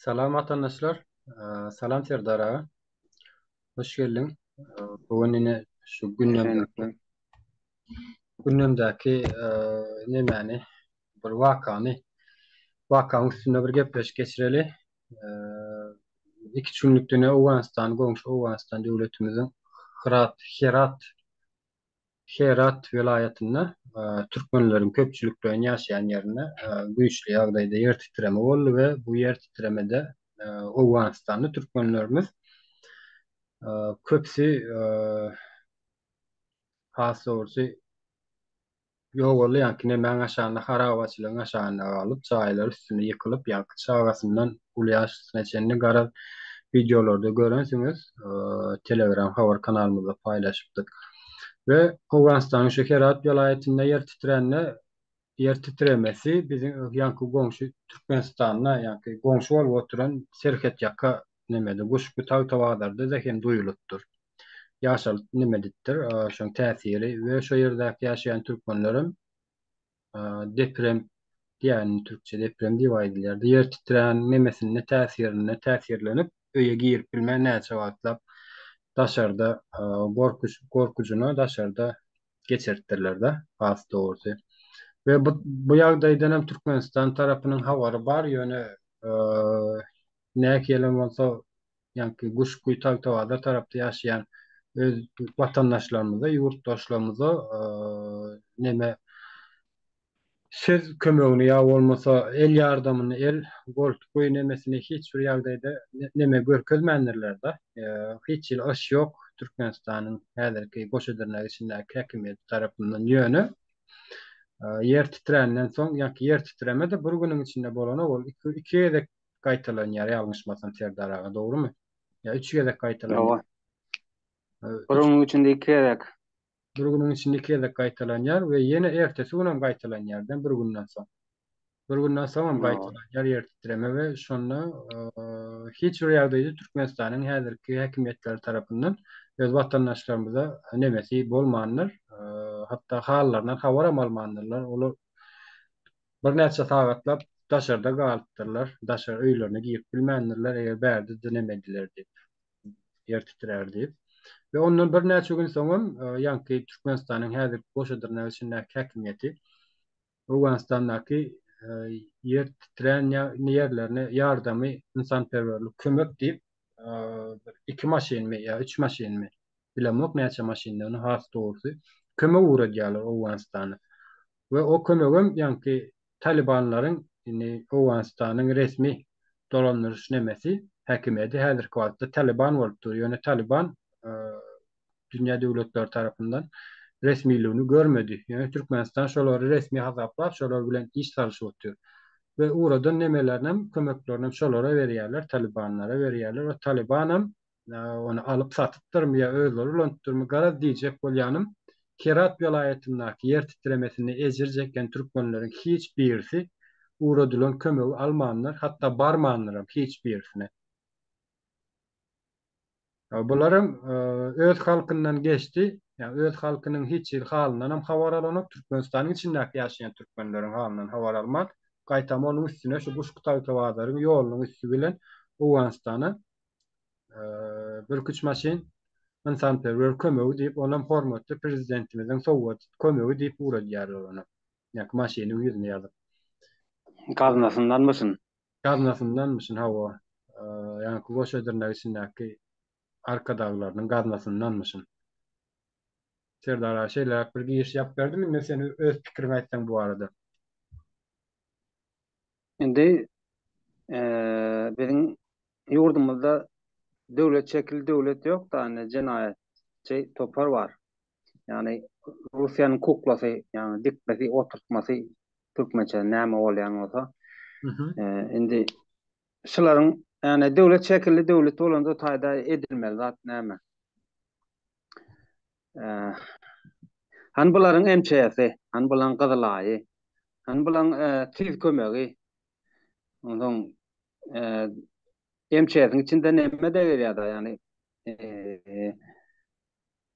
Salam watandaşlar. Salam Serdar aga. Hoş geldiň. Bu gün ine şu gündemdäki gündemdäki nemäni bir wakany wakanyň üstünde bir gepleşik geçireli. Iki günlükden Owganystan goňşy Owganystan döwletimiziň Hyrat Herat Herat welaýatynda türkmenleriň köpçülikleýin ýaşaýan ýerinde güýçli ýagdaýda ýer titreme boldy we bu ýer titremede owganystanly türkmenlerimiz köpüsi has dogrusy Ýogaldy ýaňky nemäň aşagynda harabaçylygyň aşagynda galyp, jaýlar üstüne ýykylyp, ýaňky çagasyndan uly ýaşlysyna çenli garaz wideolarda görensiňiz, telegram habar kanalymyzda paýlaşypdyk. We Owganystanyň şu Herat welaýatynda ýer titrände ýer titremesi biziň ýaňky goňşy Türkmenistanda ýaňky goňşy bolup oturan serhetýaka nemede Guşgy Tagtabazarda-da hem duýulypdyr. Ýaşalyp neme edipdir, şoň täsiri we şo ýerdäki ýaşaýan türkmenlerem deprem diýýän türkçe deprem diýip aýdylýardy. Ýer titrän nemesinde täsirinde täsirlenip öýe girip bilmän näçe wagtlap daşarda gorkuş gorkujyna daşarda geçiripdirler-de has dogrusy. We bu bu ýagdaýdan hem Türkmenistan tarapynyň habary bar ýöne nähili bolsa ýaňky Guşguý Tagtabazar tarapda ýaşaýan öz watandaşlarymyza, ýurtdaşlarymyza neme söz kömegini ýa bolmasa el ýardamyny, el goltgy nemesini hiç bir ýagdaýda neme görkezmändirler-de. Hiç hili yş ýok Türkmenistanyň häzirki goşa dyrnak içindäki häkimiýeti tarapyndan. Ýöne ýer titränden soň, ýaňky ýer titreme-de bir günüň içinde bolanok, ol iki gezek gaýtalanýar ýalňyşmasam Serdar aga dogrymy? Ýa üç gezek gaýtalanýar. Hawa. Bir günüň içinde iki gezek. Bir günüň içinde iki gezek gaýtalanýar we ýene ertesi günem gaýtalanýar den bir günden soň. Bir günden soň hem gaýtalanýar ýer titreme we şonda hiç bir ýagdaýda Türkmenistanyň häzirki häkimiýetleri tarapyndan öz watandaşlarymyza nemesi bolmandyr. Hatda hallaryndan habaram almandyrlar. Olar Birnäçe sagatlap daşarda galypdyrlar, daşary öýlerine girip bilmändirler, eger bärde-de neme ediler diýip, ýer titrär diýip. We ondan birnäçe gün soňam ýaňky Türkmenistanyň häzirki goşa dyrnak içindäki häkimiýeti Owganystandaky ýer titrän ýerlerine ýardamy, ynsanperwerlik kömek diýip, bir iki maşynmy ýa üç maşynmy, bilemok näçe maşyndygyny has dogrusy, kömek ugradýarlar Owganystana. We o kömegem ýaňky Talybanlaryň indi Owganystanyň resmi dolandyryş nemesi, häkimiýeti häzirki wagtda Talyban bolup dur. Ýöne Talyban dünýä döwletleri tarapyndan resmiligini görmedi. Ýöne Türkmenistan şolary resmi hasaplap, şolar bilen iş salyşyp otyr. We ugradan nemelerinem, kömeklerinem şolara berýärler, Talybanlara berýärler we Talybanam Ony alyp satypdyrmy ýa özleri ulanypdyrmy, garaz diýjek bolýanym, Herat welaýatyndaky ýer titremesinde ejir çeken türkmenleriň hiç birisi ugradylan kömegi almandyr, hatda barmandyram hiç birisine. Bularam öz halkyndan geçdi, ýa öz halkynyň hiç hili halyndanam habar alanok, Türkmenistanyň içindäki ýaşaýan türkmenleriň halyndan habar alman, gaýtam onuň üstüne şu Guşgy-Tagtabazaryň ýolunyň üsti bilen Owganystana Birküç maşyn ynsanperwer kömegi diýip, onam hormatly Prezidentimiziň sowgat kömegi diýip ugradýarlar ony. Ýa-ki maşynyň ýüzüne ýazyp. Gaznasyndanmyşyn. Gaznasyndanmyşyn, hawa. Ýaňky goşa dyrnak içindäki arkadaglarynyň gaznasyndanmyşyn. Serdar aga şeýleräk bir giriş ýapyp berdim, indi sen öz pikiriňi aýtsaň bu barada. Indi biziň ýurdumyzda döwlet şekilli döwlet ýok-da, indi jenaýatçy topar bar. Ýagny Russiýanyň kuklasy, ýagny dikmesi, oturtmasy türkmençe näme bolýan bolsa. Indi şularyň ýagny döwlet şekilli döwlet bolanda taýda edilmeli zat näme? Hany bularyň MÇS-i, hany bularyň Gyzylaýy, hany bularyň tiz kömegi. Onsoň MÇS-iň içinde näme-de gelýär-de, ýagny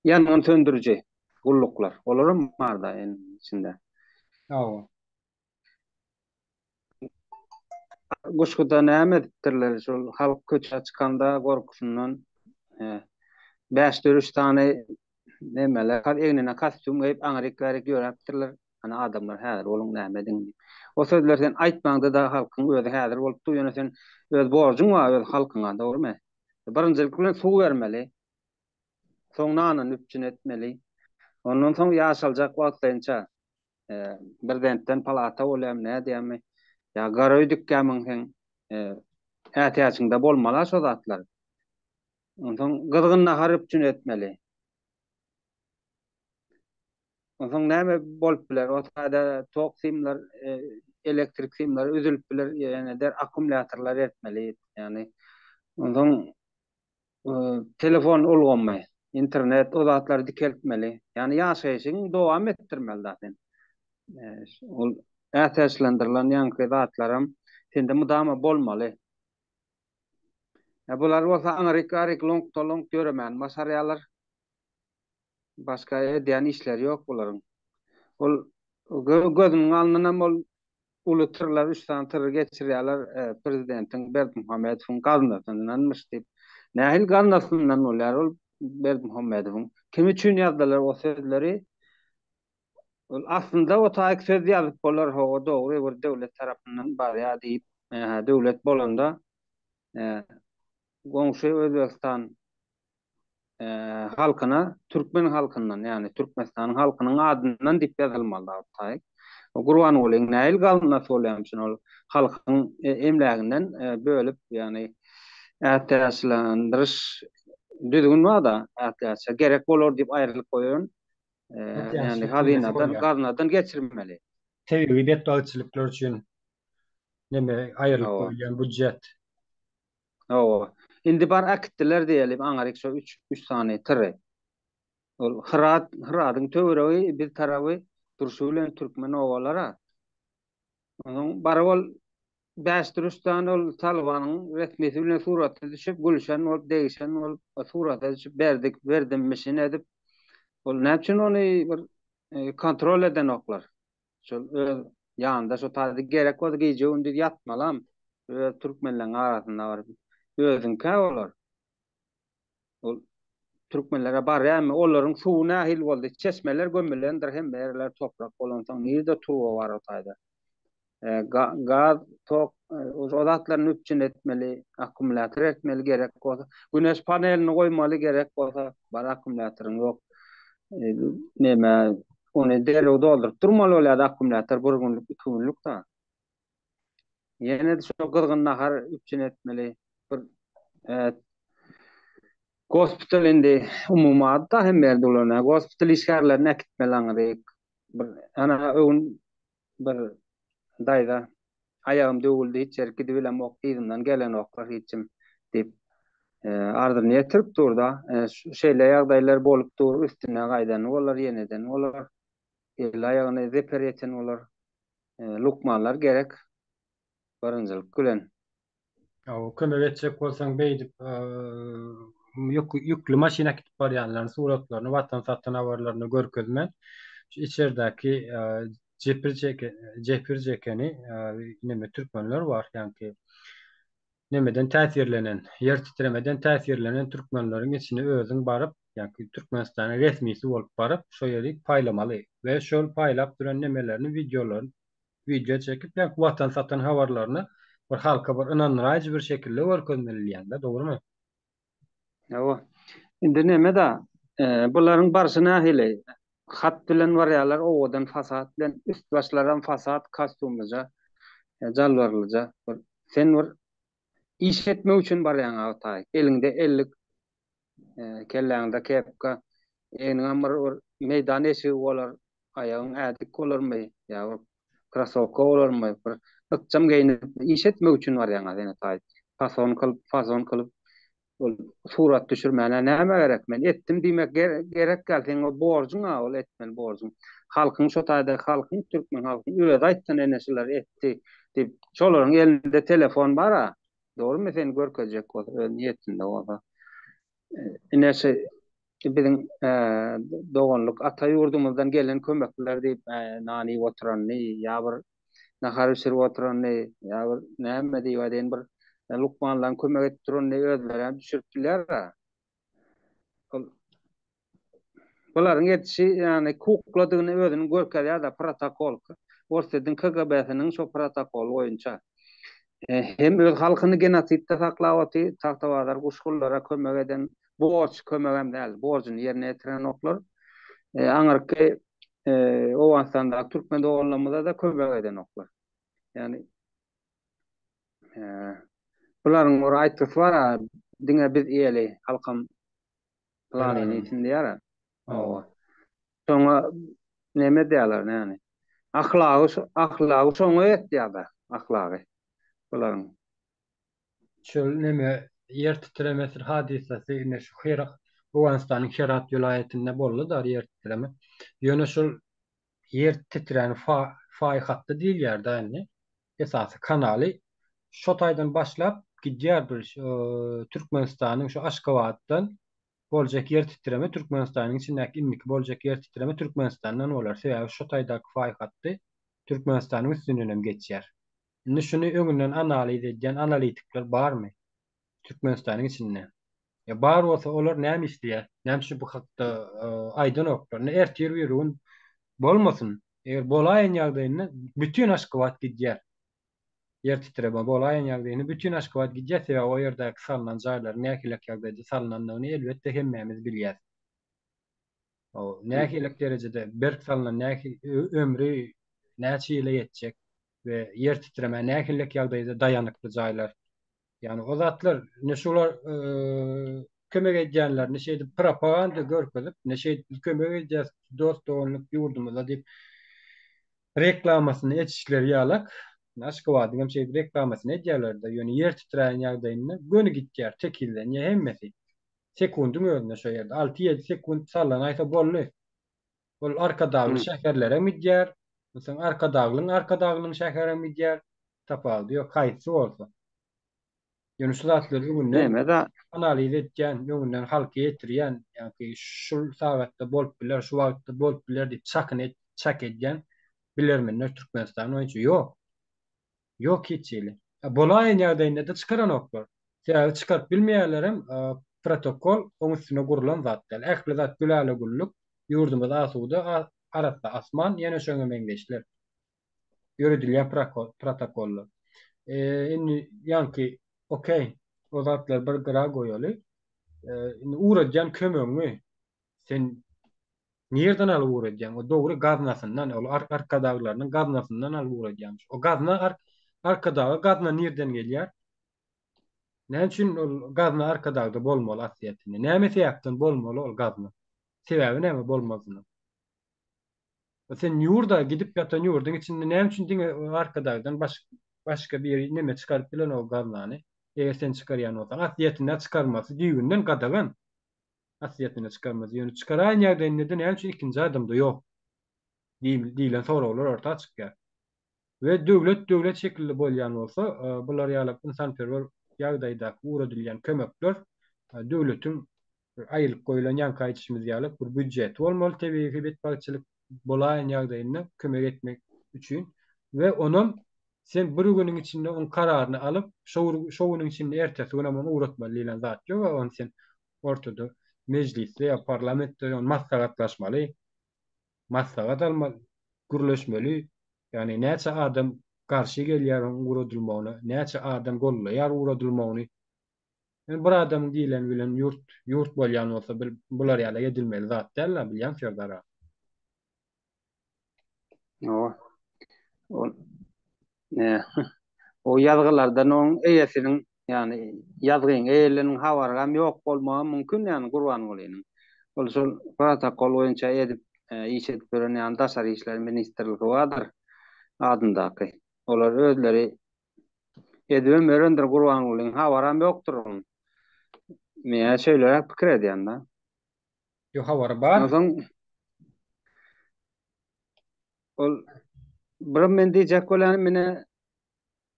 ýangyn söndüriji gulluklar, olaram bar-da içinde. Hawa. Guşguda näme edipdirler şol halk köçä çykanda gorkusyndan bäşdir üç sany nemeler egnine kostýum geýip aňryk bärik ýöräpdirler. Hany adamlar häzir boluň näme ediň diýip. O sözleri sen aýtmaňda-da halkyň özi häzir bolup dur ýöne sen öz borjuň bar öz halkyňa dogrymy? Birinjilik bilen suw bermeli. Soň nanyny üpjün etmeli. Ondan soň ýaşaljak wagtlaýynça Brezentden palata bolýarmy nädýärmi? Ýa gara öý dikýärmiň seň ätiýaçyňda bolmaly-a şo zatlar. Onsoň gyzgyn nahar üpjün etmeli. Onsoň näme bolup biler? O taýda tok simler, elektrik simleri üzülip biler, ýene der akkumulýatorlar etmeli. Ýagny onsoň telefon ulgamy, internet o zatlary dikeltmeli. Ýagny ýaşaýşyňy dowam etdirmeli da sen. Ol ätiýaçlandyrylan ýaňky zatlaram sende mydama bolmaly. Bular bolsa aňryk-aryk loňk-da-loňk ýöremäni başarýarlar. Başga edýän işleri ýok bularyň. Ol gözüniň alnynam ol uly tyrlar, üç sany tyry geçirýärler prezidentiň Berdimuhamedowyň gaznasyndanmyş diýip. Nähili gaznasyndan bolýar ol Berdimuhamedowyň? Kim üçin ýazdylar o sözleri? Ol aslynda o taýyk söz ýazyp bolar, hawa dogry bir döwlet tarapyndan barýar diýip, döwlet bolanda goňşy Özbegistan halkyna türkmen halkyndan, ýagny Türkmenistanyň halkynyň adyndan diýip ýazylmaly taýyk. Gurbangulyň nähili gaznasy bolýarmyşyn ol halkyň emläginden bölüp, ýagny ätiýaçlandyryş düzgün bar-da, ätiýaça gerek bolar diýip aýrylyp goýan, ýagny hazynadan, gaznadan geçirmeli. Tebigy betbagtçylyklar üçin neme aýrylyp goýulýan býujet. Hawa. Indi bar äkitdiler diýeli aňaryk şo üç üç sany tyry. Ol Hyrat Hyradyň töweregi biz taraby durşy bilen türkmen obalara. Onuň baryp ol bäşdir üç sany ol Talybanyň resmisi bilen surata düşüp gülşen bolup degişen bolup surata düşüp berdik berdimmişin edip ol näme üçin ony bir kontrol edenoklar. Şol öz ýanynda şo taýda gerek bolsa gije gündiz ýatmalam öz türkmenleň arasynda baryp özüňkä olar. Ol türkmenlere barýarmy olaryň suwy nähili boldy çeşmeler gömülendir hemme ýerler toprak bolansoň nirde turba bar o taýda. Gaz tok o zatlaryny üpjün etmeli akkumulýator etmeli gerek bolsa güneş panelini goýmaly gerek bolsa bar akkumulýatoryň ýok neme Ony derrew dolduryp durmaly bolýardy akkumulýator bir günlük, iki günlük da. Ýene-de şo gyzgyn nahar üpjün etmeli. Bir gospital indi umumy ady-da hemme ýerde ulanýar. Gospital işgärlerini äkitmeli aňryk. Bir ana öwün Bir daýza, Aýagym döwüldi, hiç ýerik gidibilemok, yzymdan gelenoklar hiç kim diýip, arzyny ýetirip dur-da. Şeýle ýagdaýlar bolup dur, üstüne gaýdany bolar, ýeneden bolar, eli-aýagyna zeper ýeten bolar. Lukmanlar gerek birinjilik bilen. Hawa, kömek etjek bolsaň beýdip ýükli maşyn äkidip barýanlaryň suratlaryny Watan satan habarlarynda görkezmän, şu içerdäki jepir çeke jepir çekeni neme türkmenler bar, ýaňky nemeden täsirlenen, ýer titremeden täsirlenen türkmenleriň içine özüň baryp, ýaňky Türkmenistanyň resmisi bolup baryp, şo ýeri paýlamaly we şol paýlap duran nemelerini, wideolaryny wideo çekip ýa watan satan habarlaryny bir halka bir ynandyraýjy bir şekilde görkezmeli diýýäňdä dogrymy? Hawa. Indi neme-da, bularyň barşy nähili? Hat bilen barýarlar, owadan fasad bilen, üst-başlaram fasad, kostýumlyja, jalbarlyja. Bir sen bir iş etmek üçin barýaň agtaý. Eliňde ellik, kelläňde kepka, egniňem bir bir meýdan eşigi bolar, aýagyň ädik bolarmy ýa bir krasowka bolarmy, bir ykjam geýnip iş etmek üçin barýaň-a sen taý. Fason kylyp, fazon kylyp, ol surat düşürmäne näme gerek? Men etdim diýmek gerek däl, seň o borjuň-a ol etmeli borjuň. Halkyň şo taýda halkyň, türkmen halkyň özi aýtsyn ene şular etdi diýip. Şolaryň elinde telefon bar-a. Dogrymy seni görkezjek bolsa öz niýetinde bolsa. Ine şu biziň doganlyk ata ýurdumyzdan gelen kömekler diýip nan iýip oturanyny ýa bir. nahar bişirip oturanyny ýa bir näme diýip aýdaýyn bir lukmanlaryň kömek edip duranyny özleri hem düşürip bilýär-ä. Ol bularyň edişi ýagny kukladygyny özüniň görkezýär-de protokol. Orsýetiň KGB-siniň şo protokoly boýunça. Hem öz halkyny genosidde saklap otyr, Tagtabazar guşgullara kömek eden borç kömegem däl, borjuny ýerine ýetirenoklar. Aňyrky Owganystandaky türkmen doganlarymyza-da kömek edenoklar. Ýagny bularyň bir aýtgysy bar-a, diňe biz iýeli, halkam planyny iýsin diýýär-ä. Hawa. Şoňa neme edýärler näme? Ahlagy ahlagy şoňa ýetýär-de, ahlagy bularyň. Şol neme ýer titremesi hadysasy ine şu Herat Owganystanyň Herat welaýatynda boldy-da ýer titreme. Ýöne şol ýer titrän faý hatdy diýilýär-de indi. Esasy kanaly şo taýdan başlap gidýär bir Türkmenistanyň şu Aşgabatdan boljak ýer titreme Türkmenistanyň içindäki indiki boljak ýer titreme Türkmenistandan bolar. Sebäbi şo taýdaky faý hatdy Türkmenistanyň üstünden hem geçýär. Indi şuny öňünden analiz edýän analitikler barmy? Türkmenistanyň içinde. Ýa bar bolsa olar näme işleýär? Näme üçin bu hakda aýdanoklar? Indi ertir birigün bolmasyn. Eger bolaýan ýagdaýynda bütin Aşgabat gidýär. Ýer titreme bolaýan ýagdaýynda bütin Aşgabat gidýär, sebäbi o ýerdäki salnan jaýlaryň nähilek ýagdaýda salnandygyny elbetde hemmämiz bilýäs. O nähilek derejede berk salnan nähili ömri näçe ýyla ýetjek we ýer titremä nähilek ýagdaýda daýanykly jaýlar. Ýagny o zatlar ine şular kömek edýänlerini şeýdip propaganda görkezip, ine şeýdip biz kömek edýäs dost-doganlyk ýurdumyza diýip reklamasyny etişleri ýalak. Aşgabadyň hem şeýdip reklamasyny edýärler-de, ýöne ýer titräýen ýagdaýynda göni gitýär, tekizlenýär hemmesi. Sekundyň özünde şo ýerde alty-ýedi sekunt sallanaýsa boldy. Ol Arkadagly şäherlerem gidýär, onsoň Arkadaglyň Arkadaglyň şäherem gidýär. Tapawudy ýok, haýsy bolsa. Ýöne şu zatlary öňünden analiz etýän, öňünden halka ýetirýän, ýagny şul sagatda bolup biler, şu wagtda bolup biler diýip çakyny çak edýän bilermenler Türkmenistan boýunça ýok. Ýok hiç hili. Bolaýan ýagdaýynda-da çykaranoklar. Sebäbi çykaryp bilmeýärlerem, protokol oň üstüne gurlan zat däl. Ähli zat gülala-güllük, ýurdumyz asuda, arassa asman, ýene şoňa meňzeşler. Ýöredilýän protokollar. Indi ýaňky okey, o zatlary bir gyra goýaly. Indi ugradýan kömegiňi sen nirden alyp ugradýaň? O dogry gaznasyndan, ol arkadaglarynyň gaznasyndan alyp ugradýaň. O gazna Arkadaga gazna nirden gelýär? Näme üçin ol gazna Arkadagda bolmaly aslyýetinde? Näme sebäpden bolmaly ol gazna? Sebäbi näme bolmazynyň? Sen ýurda gidip ýatan ýurduň içinde näme üçin diňe Arkadagdan başga biri neme çykaryp bilenok gaznany? Eger sen çykarýan bolsaň, aslyýetinde çykarmasy düýbünden gadagan. Aslyýetinde çykarmasy. Ýöne çykaraýan ýagdaýynda-da näme üçin ikinji adamda ýok? diýlen soraglar orta çykýar. We döwlet döwlet şekilli bolýan bolsa, bular ýaly ynsanperwer ýagdaýdaky ugradylýan kömekler döwletiň aýrylyp goýlan ýaňky aýdyşymyz ýaly bir býudjeti bolmaly tebigy betbagtçylyk bolaýan ýagdaýynda kömek etmek üçin we onam sen bir günüň içinde oň kararyny alyp şo şo günüň içinde ertesi günem ony ugratmaly diýlen zat ýok ony sen ortada mejlisde ýa parlamentde ony maslahatlaşmaly maslahat almaly gürleşmeli ýagny näçe adam garşy gelýär oň ugradylmagyna näçe adam gollaýar ugradylmagyny Ýöne bir adamyň diýleni bilen ýurt ýurt bolýan bolsa bil bular ýaly edilmeli zat däl-ä bilýäň Serdar aga. Hawa. Ol ne o ýazgylardan oň eýesiniň ýagny ýazgyň eýeleriniň habary hem ýok bolmagy mümkin ýagny Gurbangulynyň. Ol şol protokol boýunça edip iş edip ýören ýagny daşary işler ministrligi bardyr adyndaky. Olar özleri Edibem ýörendir Gurbangulyň habaram ýokdur onuň. Men şeýleräk pikir edýän-de. Ýok habary bar. Onsoň ol bir men diýjek bolýanym mine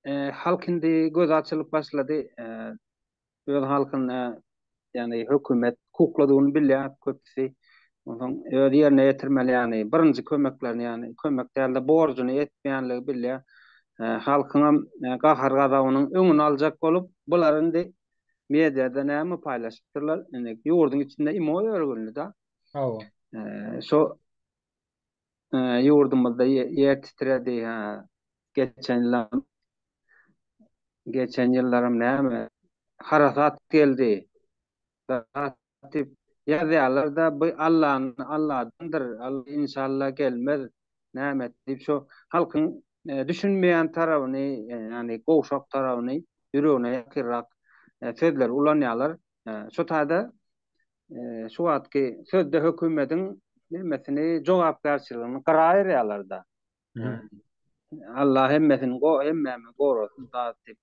e, halk indi gözi açylyp başlady. E, öz halkyny ýagny hökümet kukladygyny bilýär köpüsi. Onsoň öz ýerine ýetirmeli ýagny birinji kömeklerini ýagny kömek däl-de borjuny etmeýänligi bilýär. Halkyňam gahar-gazabynyň öňüni aljak bolup, bular indi mediada näme paýlaşypdyrlar? Indi ýurduň içinde imo ýörgünli-de. Hawa. Şo ýurdumyzda ýer titredi, hä. Geçen ýylam geçen ýyllaram näme harasat geldi. Zat diýip ýazýarlar-da, bu Allany Alladandyr, Alla inşalla gelmez, näme diýip şo halkyň düşünmeýän tarabyny, ýagny gowşak tarabyny ýüregine ýakynrak sözleri ulanýarlar. Şo taýda şu wagtky sözde hökümediň nemesini jogapkärçiligini gyra aýyrýarlar-da. Allah hemmesini go hemmämizi gorasyn zat diýip.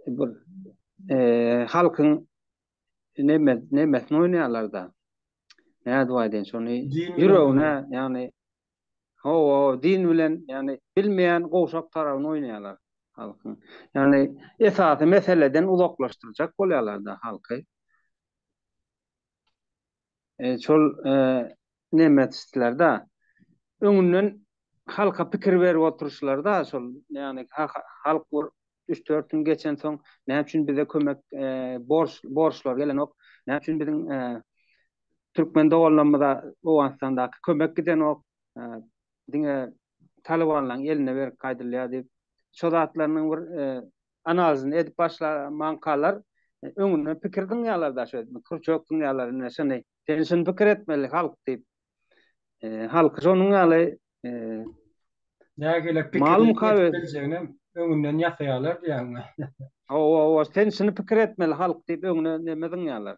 Bir halkyň neme nemesini oýnaýarlar-da. Nädip aýdaýyn şony ýüregine, ýagny hawa, din bilen, ýagny bilmeýän gowşak tarabyny oýnaýarlar halkyň. Ýagny esasy meseleden uzaklaşdyrjak bolýarlar-da halky. Şol neme etişdiler-de, öňünden halka pikir berip oturyşlar-da şol, ýagny halk bir üç-dört gün geçensoň, näme üçin bize kömek borç borçlar gelenok, näme üçin biziň türkmen doganlarymyza Owganystandaky kömek gidenok, diňe talybanlaryň eline berip gaýdylýar diýip, şo zatlarynyň bir analizini edip başlamankalar öňünden pikir zyňýarlar da şöýdip, kürçek zyňýarlar ine şuny, sen şuny pikir etmeli halk diýip. Halky şonuň ýaly Nägile pikir edip biljegini öňünden ýasaýarlar diýýäňmi? Hawa, hawa, sen şuny pikir etmeli halk diýip öňüne neme zyňýarlar.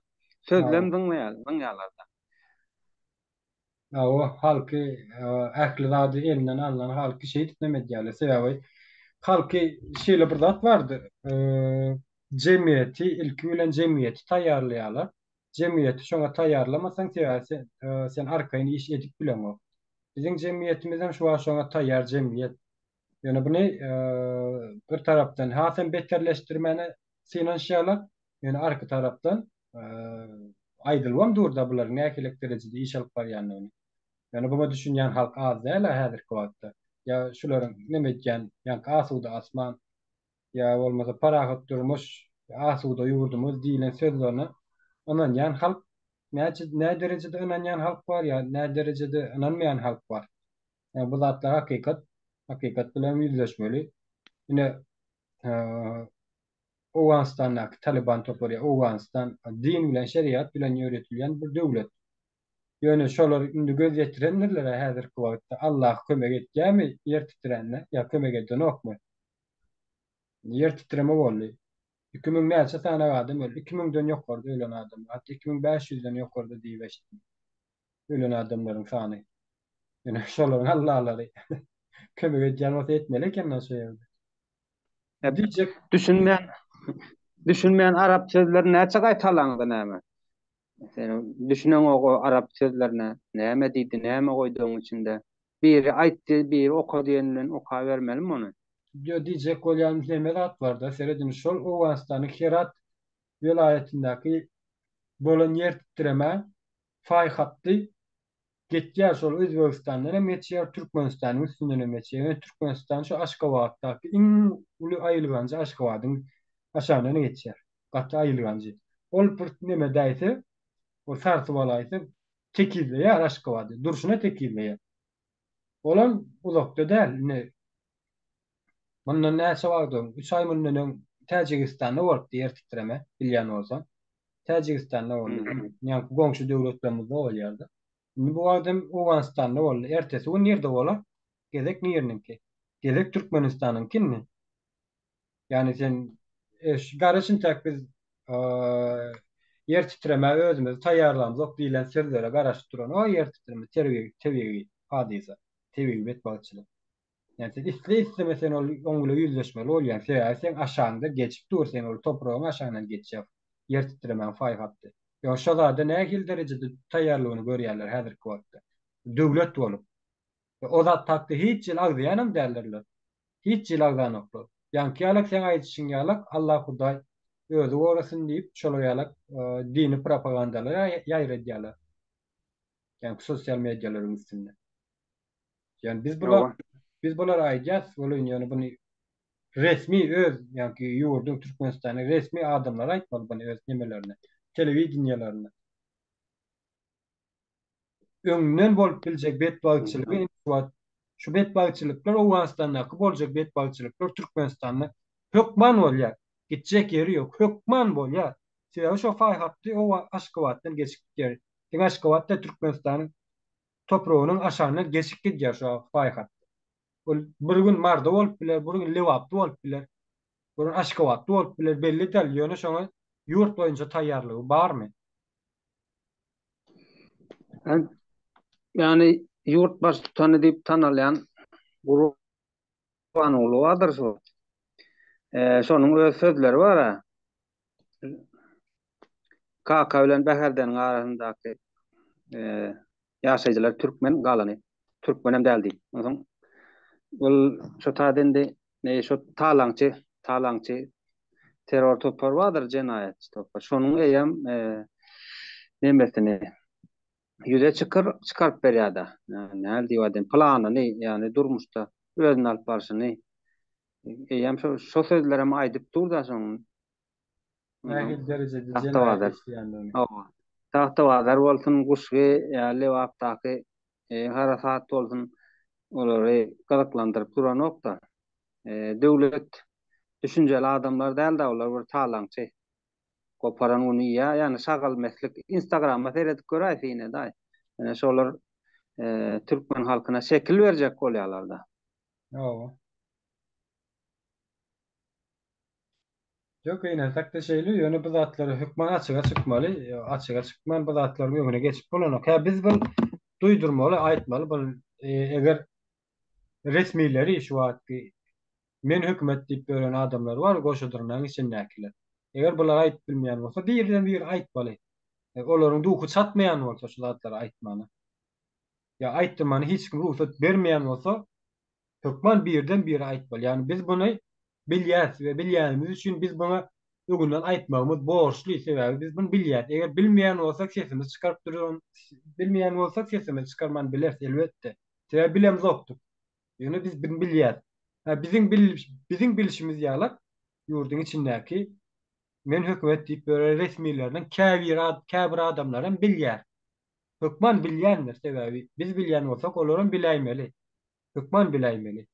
Sözlem zyňýarlar da. Hawa, halky ähli zady elinden alnan halky şeýdip neme edýärler. Sebäbi halky şeýle bir zat bardy. Jemgyýeti ilki bilen jemgyýeti taýýarlaýarlar. Jemgyýeti şoňa taýýarlamasaň sebäbi sen, sen arkaýyn iş edip bileňok. Biziň jemgyýetimiz hem şu wagt şoňa taýýar jemgyýet. Ýöne buny bir tarapdan hasam beterleşdirmäne synanyşýarlar. Ýöne arka tarapdan aýdylybam dur-da bularyň nähili derejede iş alyp barýandygyny. Ýöne buňa düşünýän halk az däl-ä häzirki wagtda. Ýa şularyň neme edýän, ýaňky asuda asman, ýa bolmasa parahat durmuş, asuda ýurdumyz diýlen sözlerine ynanýan halk näçe, nä derejede ynanýan halk bar ýa nä derejede ynanmaýan halk bar. Ýa bu zatlar hakykat, hakykat bilen ýüzleşmeli. Ine, Owganystandaky Talyban topary, Owganystan din bilen, şeriat bilen ýöretilýän bir döwlet. Ýöne şolar indi göz ýetirendirler-ä häzirki wagtda Allah kömek etýärmi ýer titrände ýa kömek edenokmy? Ýer titreme boldy. 2000 näçe sany adam öldi? 2000-den ýokarda ölen adamlar. Hatda 2500-den ýokarda diýip eşitdim. Ölen adamlaryň sany. Ýöne şolaryň Allalary kömek edýän bolsa etmeli eken-dä şo ýerde. Diýjek düşünmeýän düşünmeýän arap sözlerini näçe gaýtalaňda näme? Sen düşüneňok o arap sözlerine. Näme diýdi, näme goýdy oň içinde? Biri aýtdy, biri oka diýen bilen okabermelimi ony? Ýo diýjek bolýanym hemme zat barda serediň şol Owganystanyň Herat welaýatyndaky bolan ýer titremä faý hatdy Geçýär şol Özbegistandan hem geçýär, Türkmenistanyň üstünden hem geçýär. Ýöne Türkmenistan şu Aşgabatdaky iň uly aýylganjy Aşgabadyň aşagyndan geçýär. Gaty aýylganjy. Ol bir neme däýse, ol sarsyp alaýsa tekizleýär Aşgabady, durşuna tekizleýär. Olam uzakda däl. Ine mundan näçe wagt öň, üç aý mundan öň Täjigistanda bolupdy ýer titreme, bilýän bolsaň. Täjigistanda boldy. Ýaňky goňşy döwletlerimizde bolýardy. Indi bu wagt hem Owganystanda boldy. Ertesi gün nirde bolar? Gezek niriniňki? Gezek Türkmenistanyňky indi. Ýagny sen garaş intäk biz ýer titremä özümizi taýýarlamzok diýlen sözlere garaşyp duran o ýer titreme tebigy tebigy hadysa, tebigy betbagtçylyk. Ýani sen isle isleme sen ol oň bilen ýüzleşmeli bolýaň. Sebäbi seň aşagyňda geçip dur, sen ol topragyň aşagyndan geçýär ýer titremäň faý hatdy. Ýa şo zada nähili derejede taýýarlygyny görýärler häzirki wagtda. Döwlet bolup. O zat hakda hiç ýyl agzaýanam däldirler. Hiç ýyl agzanoklar. Ýaňky ýalak seň aýdyşyň ýalak Allah Hudaý özi gorasyn diýip şolar ýalak dini propagandalary ýaýradýarlar. Ýaňky sosial medialaryň üstünde. Ýani biz bular Hawa. Biz bulary aýdýas welin ýöne buny resmi öz ýaňky ýurduň Türkmenistanyň resmi adamlary aýtmaly buny öz nemelerine, telewideniýelerine. Öňünden bolup biljek betbagtçylygy indi şu wagt şu betbagtçylyklar Owganystandaky boljak betbagtçylyklar Türkmenistanda hökman bolýar. Gitjek ýeri ýok. Hökman bolýar. Sebäbi şo faý hatdy owa Aşgabatdan geçip gidýär. Diňe Aşgabat däl Türkmenistanyň topragynyň aşagyndan geçip gidýär şo faý hatdy. Ol bir gün Maryda bolup biler, bir gün Lebapda bolup biler, bir gün Aşgabatda bolup biler, belli däl. Ýöne şoňa ýurt boýunça taýýarlygy barmy? Ýagny ýurt baştutany diýip tanalýan Gurbanguly bardyr şu. Şonuň öz sözleri bar-a. Kaka bilen Bäherdeniň arasyndaky ýaşaýjylar türkmen, galany türkmenem däl diýip. Onsoň ol şo taýda indi şo talaňçy, talaňçy terror topary bardyr, jenaýatçy topar. Şonuň eýýäm nemesini ýüze çykyr, çykaryp berýär-de. Näl diýip aýdaýyn, planyny, ýagny durmuşda özüni alyp barşyny eýýäm şo şo sözlerem aýdyp dur-da şoň. Nähili derejede jenaýat işleýändigini. Hawa. Tagtabazar bolsun, Guşgy ýa Lebapdaky harasat bolsun, olary gyzyklandyryp duranok-da. Döwlet düşünjeli adamlar däl-de olar bir talaňçy. Goparan güni iýýär, ýagny şagalmeslik. Instagrama seredip göräý syn edaý. Ine şolar türkmen halkyna şekil berjek bolýarlar-da. Hawa. Ýok, gynansak-da şeýle, ýöne bu zatlar hökman açyga çykmaly. Açyga çykman bu zatlaryň öňüne geçip bolanok. Hä biz bir duýdurmaly, aýtmaly bu eger resmileri şu wagtky men hökümet diýip ýören adamlar bar goşa dyrnagyň içindäkiler. Eger bular aýdyp bilmeýän bolsa birden biri aýtmaly. Olaryň duhy çatmaýan bolsa şu zatlary aýtmana. Ýa aýtdyrmana hiç kim rugsat bermeýän bolsa hökman birden biri aýtmaly. Ýagny biz buny bilýäs we bilýänimiz üçin biz buňa öňünden aýtmagymyz borçly. Sebäbi biz buny bilýäs. Eger bilmeýän bolsak sesimizi çykaryp duran bilmeýän bolsak sesimizi çykarman bileris elbetde. Sebäbi bilemzokdyk. Ýöne biz bunu bilýäs. Ha biziň bil biziň bilşimiz ýalak ýurduň içindäki men hökümet diýip ýören resmileriniň käbir käbir adamlar hem bilýär. Hökman bilýändir sebäbi biz bilýän bolsak olaram biläýmeli. Hökman biläýmeli.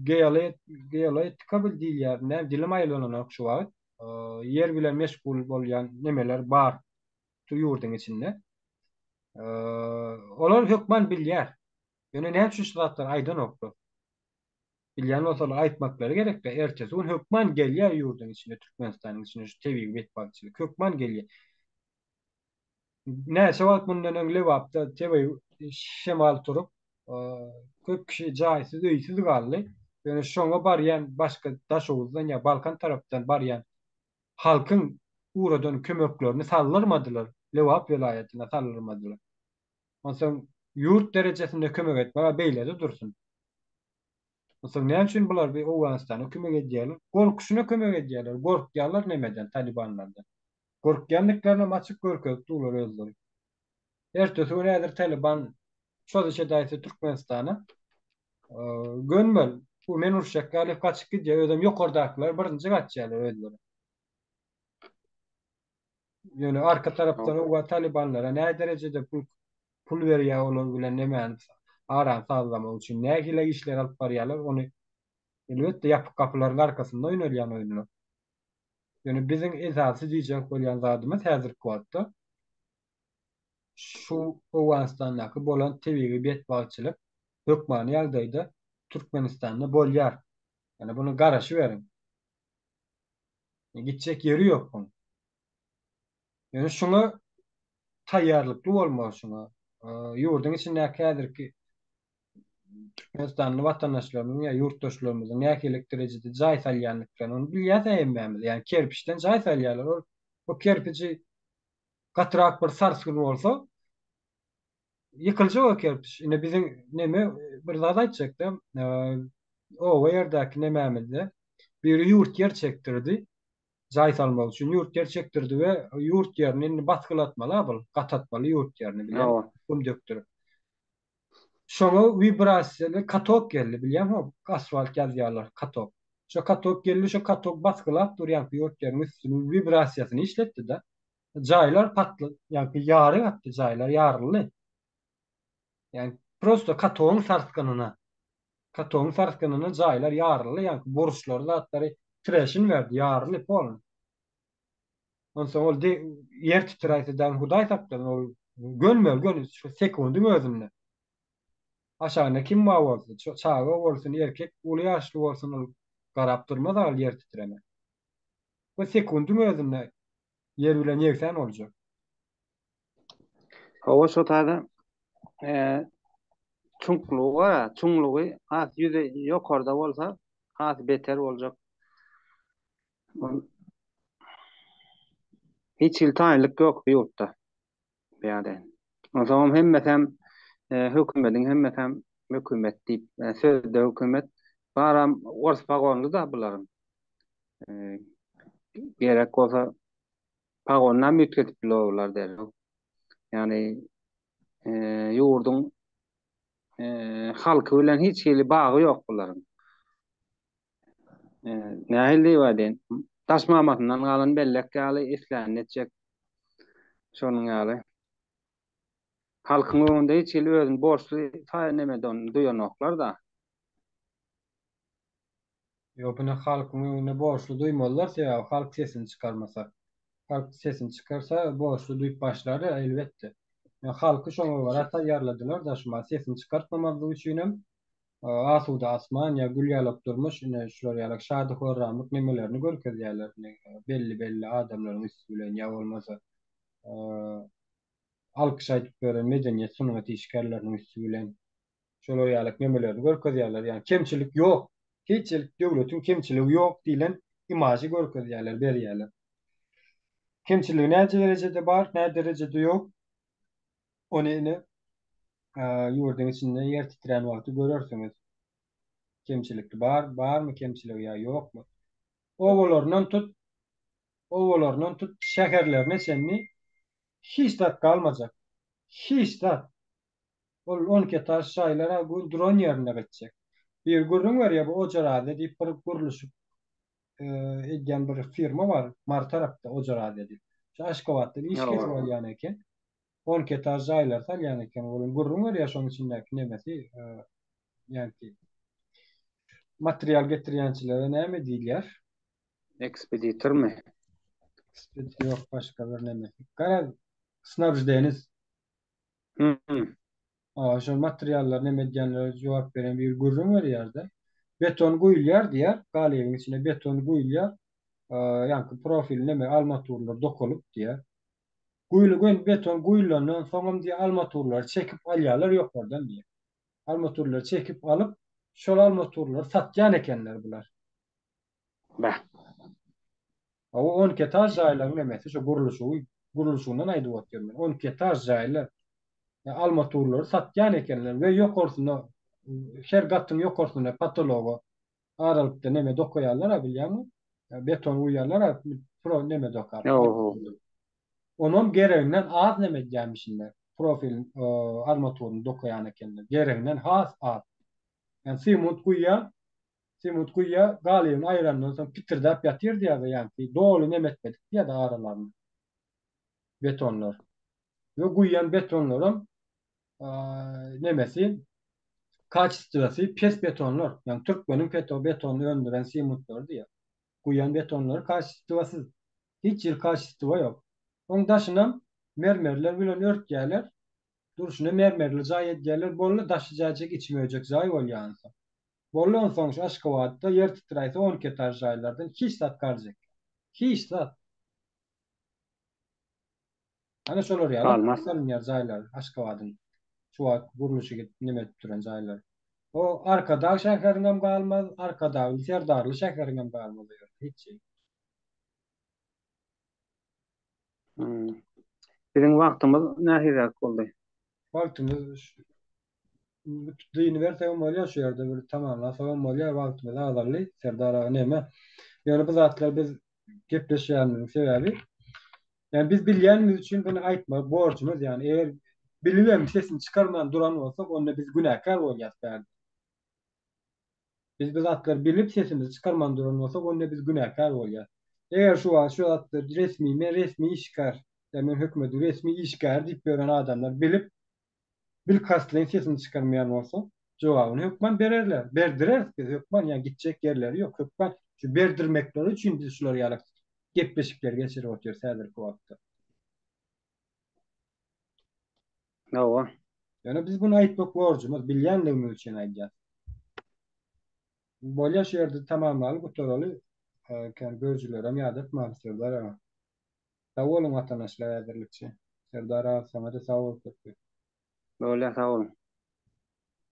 Geolet geoletika bil diýilýär. Näme dilim aýlananok şu wagt. Ýer bilen meşgul bolýan nemeler bar şu ýurduň içinde. Olar hökman bilýär. Ýöne näme üçin şu zatlary aýdanoklar? Bilýän bolsalar aýtmaklary gerekde. Ertesi gün hökman gelýär ýurduň içinde, Türkmenistanyň içinde şu tebigy betbagtçylyk hökman gelýär. Näçe wagt mundan öň Lebapda tebigy şemal turup, köp kişi jaýsyz, öýsüz galdy. Ýöne şoňa barýan başga Daşoguzdan ýa Balkan tarapdan barýan halkyň ugradan kömeklerini saldyrmadylar, Lebap welaýatyna saldyrmadylar. Onsoň ýurt derejesinde kömek etmek-ä beýle-de dursun. Onsoň näme üçin bular bir Owganystana kömek edýärler? Gorkuşyna kömek edýärler, gorkýarlar nemeden, talibanlardan. Gorkýandyklaryny açyk görkezip durlar özleri. Ertesi gün häzir Taliban çozuş edäýse Türkmenistana gönmel bu men uruşjak ýaly gaçyp gidýär özem ýokardakylar birinji gaçýarlar özleri. Ýöne arka tarapdan owa Talibanlara nä derejede pul pul berýär olar bilen nemäni arany sazlamak üçin nähili işler alyp barýarlar ony elbetde ýapyk gapylaryň arkasynda oýnalýan oýunlar. Ýöne biziň esasy diýjek bolýan zadymyz häzirki wagtda şu Owganystandaky bolan tebigy betbagtçylyk hökmany ýagdaýda Türkmenistanda bolýar. Ýöne muny garaşyberiň. Gitjek ýeri ýok munuň. Ýöne şuňa taýýarlykly bolmaly şuňa. Ýurduň içindäki häzirki Türkmenistanly watandaşlarymyzyň ýa ýurtdaşlarymyzyň nähili derejede jaý salýandyklaryny ony bilýäs hemmämiz. Ýagny kerpiçden jaý salýarlar. Ol o kerpiji gatyrak bir sarsgyn bolsa ýykyljak o kerpiç. Ine biziň neme bir zat aýtjakda oba ýerdäki nemämizde biri ýurt ýer çekdirdi. Jaý salmak üçin ýurt ýer çekdirdi we ýurt ýerini indi basgylatmaly-a bul, gatatmaly ýurt ýerini bilen gum dökdürip. Şoňa wibrasiýaly katok geldi, bilýäňmi, asfalt ýazýarlar, katok. Şo katok geldi, şo katok basgylap dur ýaňky ýurt-ýeriň üstüni wibrasiýasyny işletdi-de. Jaýlar patla, ýaňky ýaryk atdy jaýlar, ýaryldy. Ýagny prosto katogyň sarsgynyna, katogyň sarsgynyna jaýlar ýaryldy, ýaňky burçlary zatlary treşin berdi, ýaryldy polny. Onsoň ol de, ýer titräýse dagy Hudaý saklasyn, ol gönme göni şu sekundyň özünde. Aşagynda kim bar bolsa, çaga bolsun, erkek, uly ýaşly bolsun, ol garap durmaz al ýer titreme. Bu sekundyň özünde ýer bilen ýegsan boljak. Hawa şo taýda çuňlugy bar, çuňlugy has ýüze ýokarda bolsa has beter boljak. Hiç hili taýynlyk ýok bu ýurtda. Bu ýerde. Onsoňam hemmesem hökümediň hemmesem hökümet diýip, sözde hökümet baram ors pagonly-da bularyň. Gerek bolsa pagonynam üýtgedip biler derrew. Ýagny ýurduň halky bilen hiç hili bagy ýok bularyň. Nähili diýip aýdaýyn? Daş mamasyndan galan bellek ýaly islänini etjek. Şonuň ýaly. Halkyň öňünde hiç hili özüni borçly nemede ony duýanoklar-da. Ýok, ine halkyň öňünde borçly duýmalylar, sebäbi halk sesini çykarmasa. Halk sesini çykarsa, borçly duýup başlar, elbetde. Halky şoňa görä taýýarladylar-da, şuma sesini çykartmamazlyk üçinem Asuda asman ýa gül ýalak durmuş ine şular ýalak şady-horramlyk nemelerini görkezýärler ine belli-belli adamlaryň üsti bilen ýa bolmasa alkyş aýdyp ýören medeniýet sungat işgärleriniň üsti bilen şolar ýalak nemelerini görkezýärler ýagny kemçilik ýok hiç ýelik döwletiň kemçiligi ýok diýlen imažy görkezýärler berýärler kemçiligi näçe derejede bar nä derejede ýok Ony ine ýurduň içinde ýer titrän wagty görersiňiz. Kemçilik bar, barmy kemçiligi ýa ýokmy? Obalaryndan tut, obalaryndan tut şäherlerine çenli hiç zat galmajak. Hiç zat. Ol 12 etaž jaýlar-a duran ýerinde gitjek. Bir gürrüň berýär bu Ojar Aziýa diýip bir gurluşyk edýän bir firma bar Mary tarapda Ojar Aziýa diýip. Şu Aşgabatdan iş kesip alýan eken. 12 etaž jaýlar salýan eken. Ol gürrüň berýär şoň içindäki nemesi, ýagny material getirýänçilere näme diýilýär? Ekspeditormy? Ekspeditor ýok, başga bir nemesi. Garaz, snabždenis. Hmm. A, şol materiallar neme edýänlere jogap beren bir gürrüň berýär-de. Beton guýulýar diýýär, galybyň içine beton guýulýar. Ýaňky profil neme almaturlar dokalyp diýýär. Guýulgan beton guýulandan soňam diýýär almaturlary çekip alýarlar ýokardan diýýär. Almaturlary çekip alyp, şol almaturlary satýan ekenler bular. Bäh. Hawa, 12 etaž jaýlaryň nemesi şu gurluşygy, gurluşygyndan aýdyp otyryn men. 12 etaž jaýlar almaturlary satýan ekenler we ýokarsynda her gatyň ýokarsynda potologa aralykda neme dokaýarlar-a bilýäňmi? Beton guýýarlar-a pro neme dokap. Onam gereginden az neme edýärmişinler. Profil armaturyny dokaýan ekenler. Gereginden has az. Ýani simut guýýar, Simut guýýa galybyny aýyrandan soň pitirdäp ýatyr diýýärdi ýaňky doly nem etmedik diýýärdi aralaryny betonlar. We guýýan betonlaram nemesi kaçestwasy pes betonlar. Ýagny türkmeniň peto betonyny öndüren simutlary diýýär. Guýýan betonlary kaçestwasyz. Hiç ýeri kaçestwa ýok. Oň daşynam mermerler bilen örtýärler. Durşuna mermerli jaý edýärler. Boldy daşy jäjek içi möjek jaý bolýar onsoň. Boldy onsoň şu Aşgabatda ýer titräýse 12 etaž jaýlardan hiç zat galjak ýok. Hiç zat. Ana şolar ýaly Galmaz. salynýar jaýlar Aşgabadyň şu wagt gurluşyk edip neme edip duran jaýlar. O Arkadag şäheriňem galmaz, Arkadagly Serdarly şäheriňem galmaz o ýerde hiç şey. Hmm. Biziň wagtymyz nähiliräk boldy? Wagtymyz Dyny bersegem bolýar şu ýerde bir tamamlasagam bolýar wagtymyz azaldy Serdar aga neme ýöne bu zatlar biz gepleşýänimiziň sebäbi ýani biz bilýänimiz üçin bunu aýtmak borjumyz ýani eger. bilibem sesini çykarman duran bolsak, onda biz günäkär bolýas bärde. Biz bu zatlary bilip sesimizi çykarman duran bolsak, onda biz günäkär bolýas. Eger şu wagt şu zatlary resmi, men resmi işgär, ýa men hökümetiň resmi işgäri diýip ýören adamlar bilip, bilkastlaýyn sesini çykarmaýan bolsa, jogabyny hökman bererler. Berdireris biz hökman, ýa gitjek ýerleri ýok, hökman şu berdirmekleri üçin biz şular ýaly gepleşikleri geçirip otyrys häzirki wagtda. Hawa. Ýöne biz muny aýtmak borjumyz, bilýänligimiz üçin aýdýas. Bolýa şu ýerde tamamlaly, gutaraly. Kän görüjilerem ýadatmaly Serdar aga. Sag boluň watandaşlar häzirlikçe. Serdar aga saňada sag bol köp köp. Bolýa sag boluň.